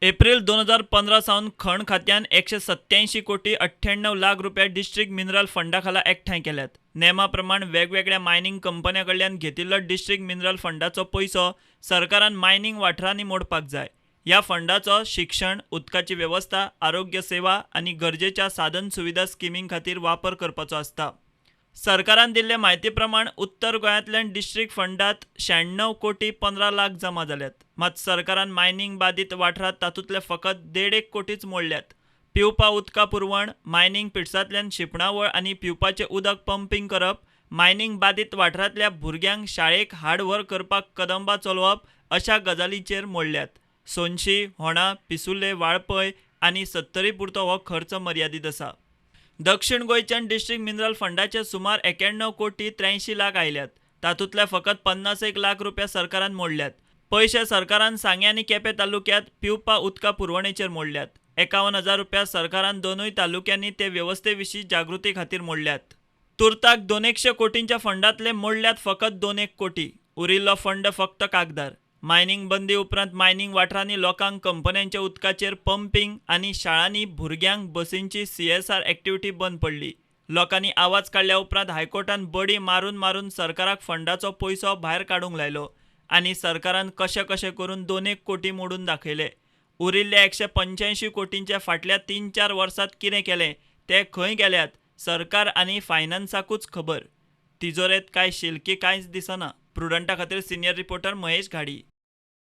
एप्रील 2015 सावन खण खात्यान 187 कोटी 98 लाख रुपया डिस्ट्रिक्ट मिनरल फंडा खाला एकठांय केल्यात. नेमा प्रमाण वेगवेगळ्या मायनिंग कंपन्यां कडल्यान घेतिल्लो डिस्ट्रिक्ट मिनरल फंडाचो पयसो सरकारान मायनिंग वाठारांनी मोडपाक जाय. ह्या फंडाचो शिक्षण, उदकाची वेवस्था, आरोग्य सेवा आनी गरजेच्या साधन सुविधा स्किमीं खातीर वापर करपाचो आसता. सरकारान दिल्ले म्हायती प्रमाण उत्तर गोंयांतल्यान डिस्ट्रिक्ट फंडांत 96 कोटी 15 लाख जमा जाल्यात. मात सरकारान मायनिंग बादीत वाठारांत तातूंतले फकत देडेक कोटीच मोडल्यात. पिवपा उदका पुरवण, मायनिंग पिट्सांतल्यान शिंपणावळ आनी पिवपाचें उदक पंपींग करप, मायनिंग बादीत वाठारांतल्या भुरग्यांक शाळेक हाड व्हर करपाक कदंबा चलोवप अशा गजालींचेर मोडल्यात. सोनशी, होणा, पिसुर्ले, वाळपय आनी सत्तरी पुरतो हो खर्च मर्यादीत आसा. दक्षीण गोंयच्यान डिस्ट्रिक्ट मिनरल फंडाचे सुमार 91 कोटी 83 लाख आयल्यात. तातूंतले फकत 50 लाख रुपया सरकारान मोडल्यात. पयशे सरकारान सांगें आनी केपें तालुक्यांत पिवपा उदका पुरवणेचेर मोडल्यात. 51,000 रुपया सरकारान दोनूय तालुक्यांनी ते वेवस्थे विशीं जागृती खातीर मोडल्यात. तुर्ताक 200 कोटींच्या फंडांतले मोडल्यात फकत 2 कोटी. उरिल्लो फंड फक्त कागदार. मायनिंग बंदी उपरांत मायनिंग वाठारांनी लोकांक कंपन्यांच्या उदकाचेर पंपींग आनी शाळांनी भुरग्यांक बसींची सीएसआर एक्टिविटी बंद पडली. लोकांनी आवाज काडल्या उपरांत हायकोर्टान बडी मारून मारून सरकाराक फंडाचो पयसो भायर काडूंक लायलो आनी सरकारान कशें कशें करून 2 कोटी मोडून दाखयले. उरिल्ल्या 185 कोटींच्या फाटल्या 3-4 वर्सांत कितें केलें, ते खंय गेल्यात, सरकार आनी फायनान्साकूच खबर. तिजोरेंत काय शिलकी कांयच दिसना. प्रुडंटा खातीर सिनियर रिपोर्टर महेश घाडी.